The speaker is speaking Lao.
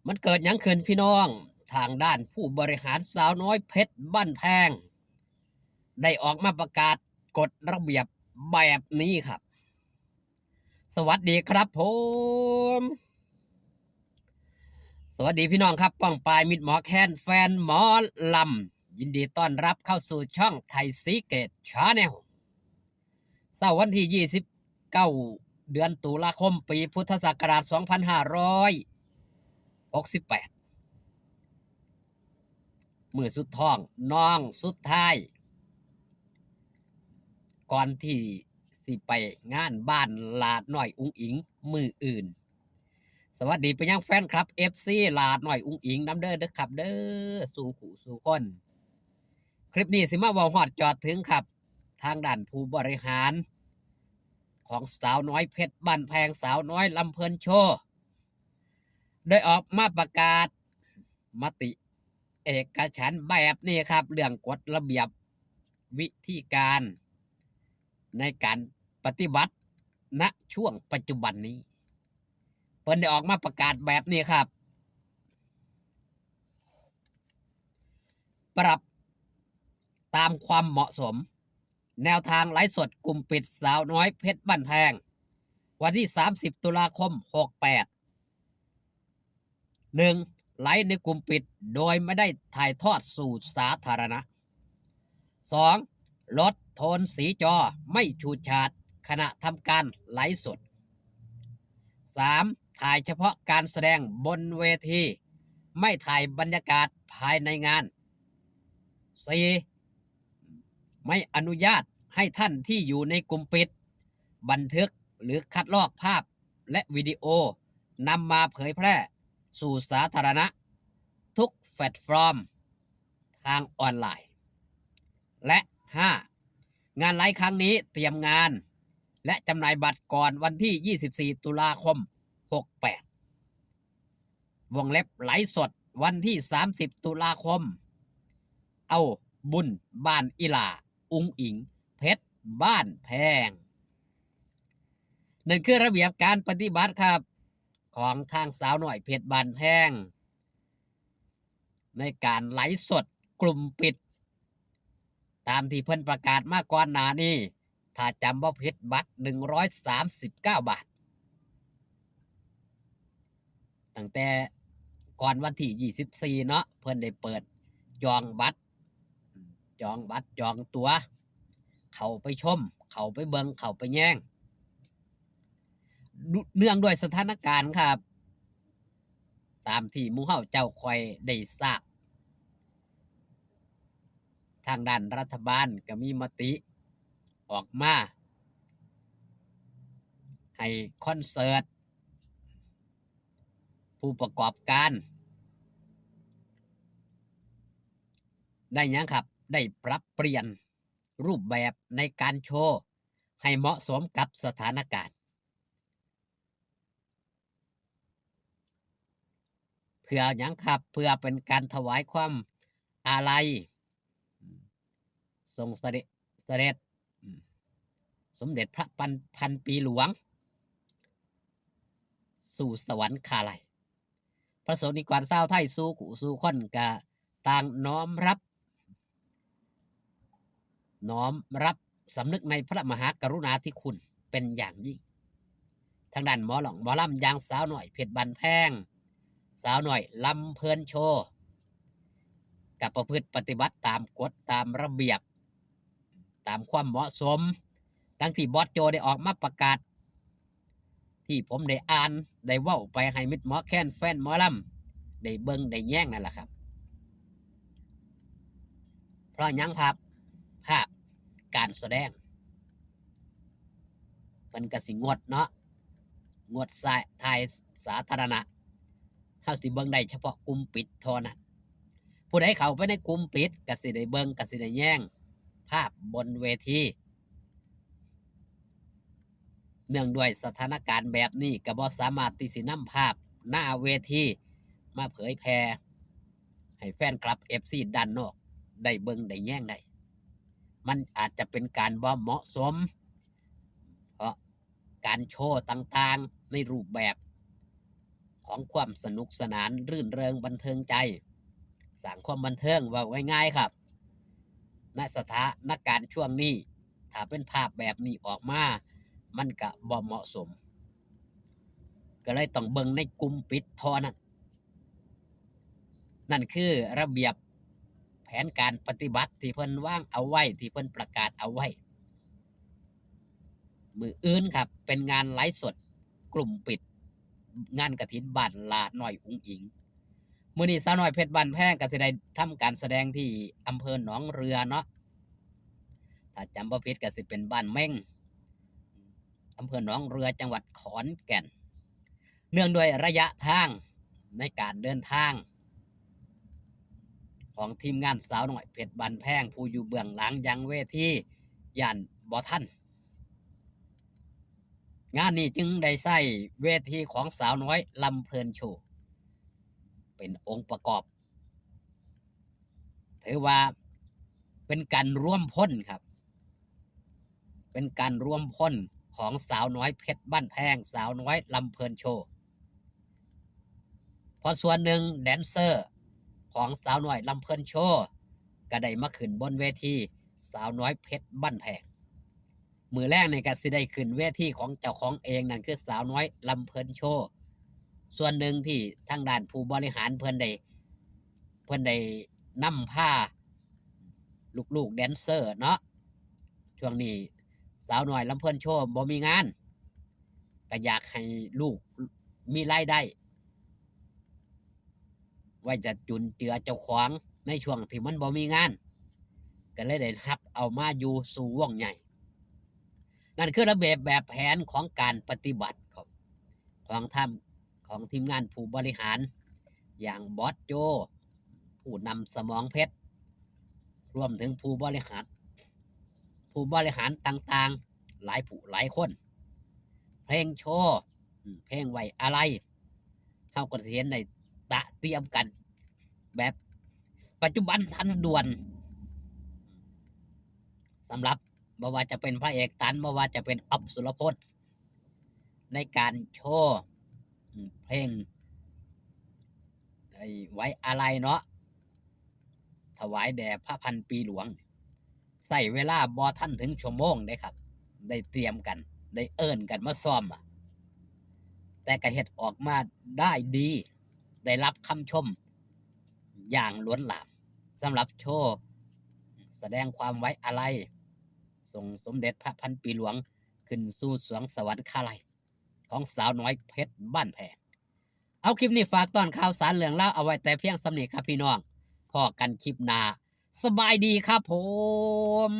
ມັນເກີດຫຍັງຂຶ້ນພີ່ນ້ອງ? ທາງດ້ານຜູ້ບໍລິຫານສາວນ້ອຍເພັດບ້ານແພງ ໄດ້ອອກມາປະກາດກົດລະບຽບແບບນີ້ຄັບ. ສະຫວັດດີຄັບຜົມ ສະຫວັດດີພີ່ນ້ອງຄັບ ປ້ອງປາຍ ມິດໝໍແຄນ ແຟນໝໍລຳ ຍິນດີຕ້ອນຮັບເຂົ້າສູ່ຊ່ອງໄທສີເກດ Channel. ເຊົ້າວັນທີຊາວເກົ້າ ເດືອນຕຸລາຄົມ ປີພຸດທະສັກກະລາດສອງພັນຫ້າຮ້ອຍຫົກສິບແປດ ມື້ສຸດທ້ອງ ນ້ອງສຸດທ້າຍ ກ່ອນທີ່ຊິໄປງານບ້ານຫຼ້ານ້ອຍອຸ້ງອິງມື້ອື່ນ. ສະຫວັດດີໄປຍັງແຟນຄລັບ ເອັຟຊີ ຫຼ້ານ້ອຍອຸ້ງອິງນຳເດີ ເດີຄັບເດີ ສູ່ຄູ່ສູ່ຄົນ. ຄລິບນີ້ຊິມາເວົ້າຮອດຈອດເຖິງຄັບ ທາງດ້ານຜູ້ບໍລິຫານຂອງສາວນ້ອຍເພັດບ້ານແພງ ສາວນ້ອຍລຳເພີນໂຊ ໄດ້ອອກມາປະກາດມະຕິເອກະສັນແບບນີ້ຄັບ ເລື່ອງກົດລະບຽບວິທີການໃນການປະຕິບັດນະຊ່ວງປັດຈຸບັນນີ້. ເພິ່ນໄດ້ອອກມາປະກາດແບບນີ້ຄັບ ປັບຕາມຄວາມເໝາະສົມ. ແນວທາງໄລຟ໌ສົດກຸ່ມປິດສາວນ້ອຍເພັດບ້ານແພງ ວັນທີສາມສິບ ຕຸລາຄົມ ຫົກແປດ. ໜຶ່ງ ໄລຟ໌ໃນກຸ່ມປິດໂດຍບໍ່ໄດ້ຖ່າຍທອດສູ່ສາທາລະນະ. ສອງ ລົດໂທນສີຈໍ ໄມ່ສະຫວ່າງຂະນະທຳການໄລຟ໌ສົດ. ສາມ ຖ່າຍສະເພາະການສະແດງບົນເວທີ ໄມ່ຖ່າຍບັນຍາກາດພາຍໃນງານ. ສີ່ ໄມ່ອະນຸຍາດໃຫ້ທ່ານທີ່ຢູ່ໃນກຸ່ມປິດບັນທຶກ ຫຼື ຄັດລອກພາບ ແລະ ວິດີໂອ ນຳມາເຜີຍແຜ່ສູ່ສາທາລະນະທຸກແພລດຟອມທາງອອນລາຍ. ແລະ ຫ້າ ງານໄລຟ໌ຄັ້ງນີ້ຕຽມງານ ແລະ ຈຳໜ່າຍບັດກ່ອນວັນທີຊາວສີ່ ຕຸລາຄົມ ຫົກແປດ ວົງເລັບ ໄລຟ໌ສົດວັນທີສາມສິບ ຕຸລາຄົມ ເອົາບຸນບ້ານອີ່ຫຼ້າ ອຸ້ງອິງເພັດບ້ານແພງ. ນັ້ນຄືລະບຽບການປະຕິບັດຄັບ ຂອງທາງສາວນ້ອຍເພັດບ້ານແພງ ໃນການໄລຟ໌ສົດກຸ່ມປິດ ຕາມທີ່ເພິ່ນປະກາດມາກ່ອນໜ້ານີ້ ຖ້າຈຳບໍ່ຜິດ ບັດໜຶ່ງຮ້ອຍສາມສິບເກົ້າບາດ. ຕັ້ງແຕ່ກ່ອນວັນທີຊາວສີ່ເນາະ ເພິ່ນໄດ້ເປີດຈອງບັດ ຈອງບັດ ຈອງຕົ໋ວ ເຂົ້າໄປຊົມ ເຂົ້າໄປເບິ່ງ ເຂົ້າໄປແຍງ. ເນື່ອງດ້ວຍສະຖານະການຄັບ ຕາມທີ່ໝູ່ເຮົາເຈົ້າຂ້ອຍໄດ້ຊາບ ທາງດ້ານລັດຖະບານກໍມີມະຕິອອກມາໃຫ້ຄອນເສີດ ຜູ້ປະກອບການ ໄດ້ຫຍັງຄັບ ໄດ້ປັບປ່ຽນຮູບແບບໃນການໂຊ ໃຫ້ເໝາະສົມກັບສະຖານະການ. ເພື່ອຫຍັງຄັບ? ເພື່ອເປັນການຖວາຍຄວາມອາໄລ ສົ່ງສະເດັດ ສະເດັດ ສົມເດັດພະພັນ ພັນປີຫຼວງ ສູ່ສະຫວັນຄາໄລ. ປະສົງນິກອນຊາວໄທສູ່ຄູ່ສູ່ຄົນກະຕ່າງນ້ອມຮັບ ນ້ອມຮັບສຳນຶກໃນພະມະຫາກະລຸນາທິຄຸນເປັນຢ່າງຍິ່ງ. ທາງດ້ານໝໍຮ້ອງໝໍລຳຢ່າງສາວນ້ອຍເພັດບ້ານແພງ, ສາວນ້ອຍລຳເພີນໂຊ ກໍປະພຶດປະຕິບັດຕາມກົດຕາມລະບຽບ ຕາມຄວາມເໝາະສົມ ດັ່ງທີ່ບອສໂຈໄດ້ອອກມາປະກາດ ທີ່ຜົມໄດ້ອ່ານໄດ້ເວົ້າໄປໃຫ້ມິດໝໍແຄນແຟນໝໍລຳໄດ້ເບິ່ງໄດ້ແຍງນັ້ນລະຄັບ. ເພາະຫຍັງ? ພາບ ພາບການສະແດງ ເພິ່ນກະຊິງົດເນາະ ງົດສາຍ ຖ່າຍສາທາລະນະ ເຮົາຊິເບິ່ງໄດ້ສະເພາະກຸ່ມປິດເທົ່ານັ້ນ. ຜູ້ໃດເຂົ້າໄປໃນກຸ່ມປິດກະຊິໄດ້ເບິ່ງ ກະຊິໄດ້ແຍງພາບບົນເວທີ. ເນື່ອງດ້ວຍສະຖານະການແບບນີ້ ກະບໍ່ສາມາດທີ່ຊິນຳພາບໜ້າເວທີມາເຜີຍແຜ່ໃຫ້ແຟນຄລັບ ເອັຟຊີ ດ້ານນອກໄດ້ເບິ່ງໄດ້ແຍງໄດ້. ມັນອາດຈະເປັນການບໍ່ເໝາະສົມ ເພາະການໂຊຕ່າງໆໃນຮູບແບບຂ ຂອງຄວາມສະໜຸກສະໜານ ລື່ນເຣິງບັນເທີງໃຈ ສ້າງຄວາມບັນເທີງ ເວົ້າງ່າຍໆ ຄັບ. ໃນສະຖານະການຊ່ວງນີ້ ຖ້າເປັນພາບແບບນີ້ອອກມາ ມັນກະບໍ່ເໝາະສົມ ກໍເລີຍຕ້ອງເບິ່ງໃນກຸ່ມປິດເທົ່ານັ້ນ. ນັ້ນຄືລະບຽບແຜນການປະຕິບັດທີ່ເພິ່ນວາງເອົາໄວ້ ທີ່ເພິ່ນປະກາດເອົາໄວ້. ມື້ອື່ນຄັບ ເປັນງານໄລຟ໌ສົດກຸ່ມປິດງານກະຖິນບ້ານຫຼ້ານ້ອຍອຸງອິງ. ມື້ນີ້ສາວນ້ອຍເພັດບ້ານແພງກໍຊິໄດ້ທຳການສະແດງທີ່ອຳເພີໜອງເຮືອເນາະ, ຖ້າຈຳບໍ່ຜິດກໍຊິເປັນບ້ານເມັງ ອຳເພີໜອງເຮືອ ຈັງຫວັດຂອນແກ່ນ. ເນື່ອງດ້ວຍໄລຍະທາງໃນການເດີນທາງຂອງທີມງານສາວນ້ອຍເພັດບ້ານແພງ ຜູ້ຢູ່ເບື້ອງຫຼັງຢ່າງເວທີ ຢ້ານບໍ່ທັນ, ງານນີ້ຈຶ່ງໄດ້ໃຊ້ເວທີຂອງສາວນ້ອຍລຳເພີນໂຊ ເປັນອົງປະກອບ. ຖືວ່າເປັນການລວມພົນຄັບ, ເປັນການລວມພົນຂອງສາວນ້ອຍເພັດບ້ານແພງ ສາວນ້ອຍລຳເພີນໂຊ. ເພາະສ່ວນໜຶ່ງແດນເຊີຂອງສາວນ້ອຍລຳເພີນໂຊກໍໄດ້ມາຂຶ້ນບົນເວທີສາວນ້ອຍເພັດບ້ານແພງ. ມື້ແລງນີ້ກໍຊິໄດ້ຂຶ້ນເວທີຂອງເຈົ້າຂອງເອງ ນັ້ນຄືສາວນ້ອຍລຳເພີນໂຊ. ສ່ວນໜຶ່ງທີ່ທາງດ້ານຜູ້ບໍລິຫານເພິ່ນໄດ້ ເພິ່ນໄດ້ນຳພາລູກໆແດນເຊີເນາະ. ຊ່ວງນີ້ສາວນ້ອຍລຳເພີນໂຊບໍ່ມີງານ ກໍຢາກໃຫ້ລູກມີລາຍໄດ້ ໄວ້ຈະຈຸນເຈືອເຈົ້າຂອງໃນຊ່ວງທີ່ມັນບໍ່ມີງານ, ກໍເລີຍໄດ້ຮັບເອົາມາຢູ່ສູ່ວົງໃຫຍ່. ນັ້ນຄືລະບຽບແບບແຜນຂອງການປະຕິບັດຂອງ ຂອງທາງ ຂອງທີມງານຜູ້ບໍລິຫານ ຢ່າງບອສໂຈ ຜູ້ນຳສະໝອງເພັດ ລວມເຖິງຜູ້ບໍລິຫານ ຜູ້ບໍລິຫານຕ່າງໆ ຫຼາຍຜູ້ຫຼາຍຄົນ. ເພງໂຊ ເພງໄວ້ອາໄລ ເຮົາກໍຊິເຫັນໄດ້ຕະຕຽມກັນແບບປັດຈຸບັນທັນດ່ວນ ສຳລັບບໍ່ວ່າຈະເປັນພະເອກຕັນ ບໍ່ວ່າຈະເປັນອອບ ສຸລະພົດ ໃນການໂຊ ເພງໄວ້ອາໄລເນາະ ຖວາຍແດ່ພະພັນປີຫຼວງ. ໃຊ້ເວລາບໍ່ທັນເຖິງຊົ່ວໂມງເດ້ຄັບ ໄດ້ຕຽມກັນ ໄດ້ເອີ້ນກັນມາຊ້ອມ ແຕ່ກໍເຮັດອອກມາໄດ້ດີ ໄດ້ຮັບຄຳຊົມຢ່າງລ້ນຫຼາມ ສຳລັບໂຊສະແດງຄວາມໄວ້ອາໄລ ສົ່ງສົມເດັດພະພັນປີຫຼວງຂຶ້ນສູ່ສວງສະຫວັນຄາໄລ ຂອງສາວນ້ອຍເພັດບ້ານແພງ. ເອົາ ຄລິບນີ້ຝາກຕ້ອນຂ່າວສານເລື່ອງລາວເອົາໄວ້ແຕ່ພຽງສ່ຳນີ້ຄັບພີ່ນ້ອງ. ພໍ້ກັນຄລິບໜ້າ. ສະບາຍດີຄັບຜົມ.